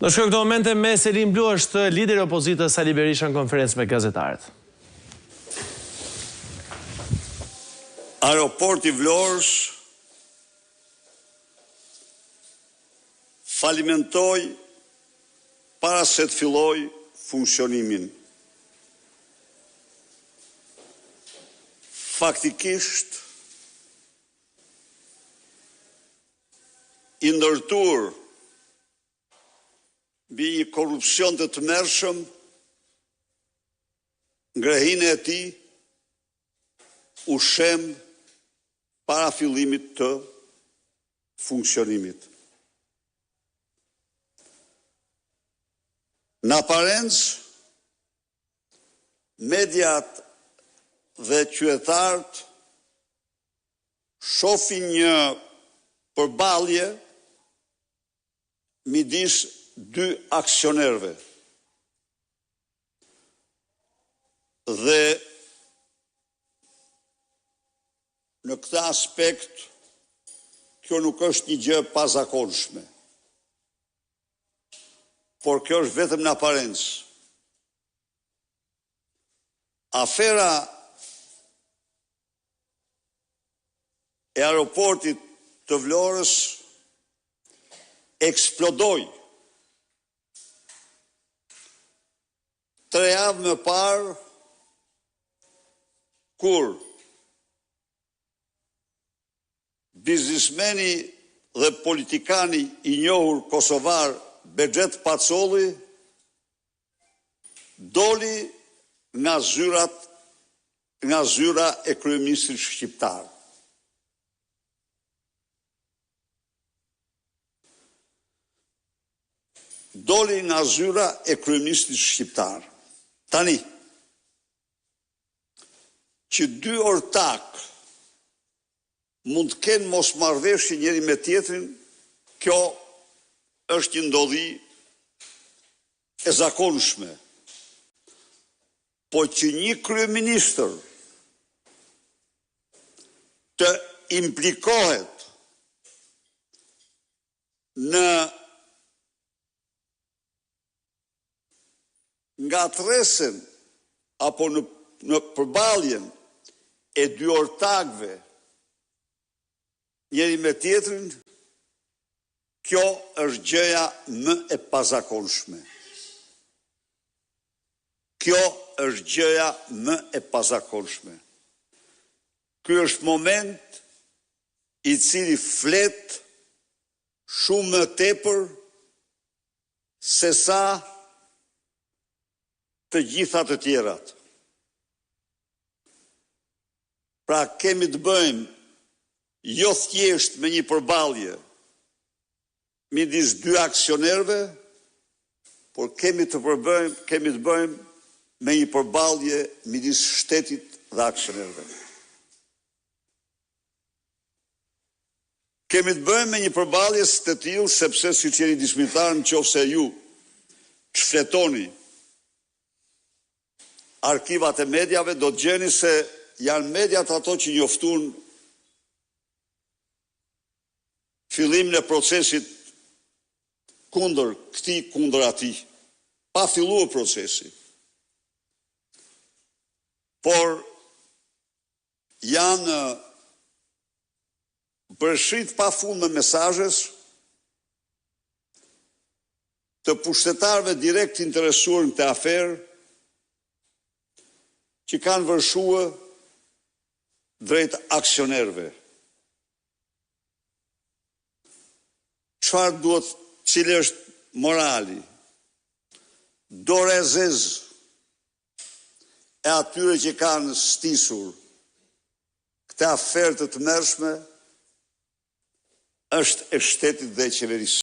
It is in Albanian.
Do shkojmë këto momente me selinë blu është lideri i opozitës Sali Berisha në konferencë me gazetarët. Aeroporti i Vlorës falimentoi para se të fillojë funksionimin. Faktikisht, i ndërtuar mbi një korrupsion të tmerrshëm, ngrehina e tij u shemb para fillimit të funksionimit. Në aparencë, mediat dhe qytetarët Shohin një përballje midis dy aksionerëve dhe në këtë aspekt kjo nuk është një gjë e pazakonshme. Por kjo është vetëm në aparencë. Afera e aeroportit të Vlorës eksplodoi tre javë më parë kur biznismeni dhe politikani i njohur kosovar Behgjet Pacolli doli nga zyrat nga zyra e kryeministrit shqiptar. Doli nga zyra e kryeministrit shqiptar. Tani, që dy ortakë mund të kenë mosmarrëveshje njëri me tjetrin, kjo është një ndodhi e zakonshme. Po që një kryeministër të implikohet në ngatërresën apo në në përballjen e dy ortakëve njëri me tjetrin, kjo është gjëja më e pazakonshme. Kjo është gjëja më e pazakonshme. Ky është moment i cili flet shumë më tepër sesa të gjitha të tjerat. Pra kemi të bëjmë jo thjesht me një përballje midis dy aksionerëve, por kemi të përbëjmë, kemi të bëjmë me një përballje midis shtetit dhe aksionerëve. Kemi të bëjmë me një përballje të tillë sepse siç jeni dëshmitar në qoftë se ju shfletoni arkivat e mediave do të gjeni se janë mediat ato që njoftun fillimin e procesit kundër këtij, kundër atij, pa filluar procesi. Por janë breshëri të pafundme mesazhesh të pushtetarëve direkt të interesuar në këtë aferë që kanë vërshue drejt aksionerëve. Çfarë duhet, cili është morali? Dora e zezë e atyre që kanë stisur këtë aferë të tmerrshme është e shtetit dhe e qeverisë.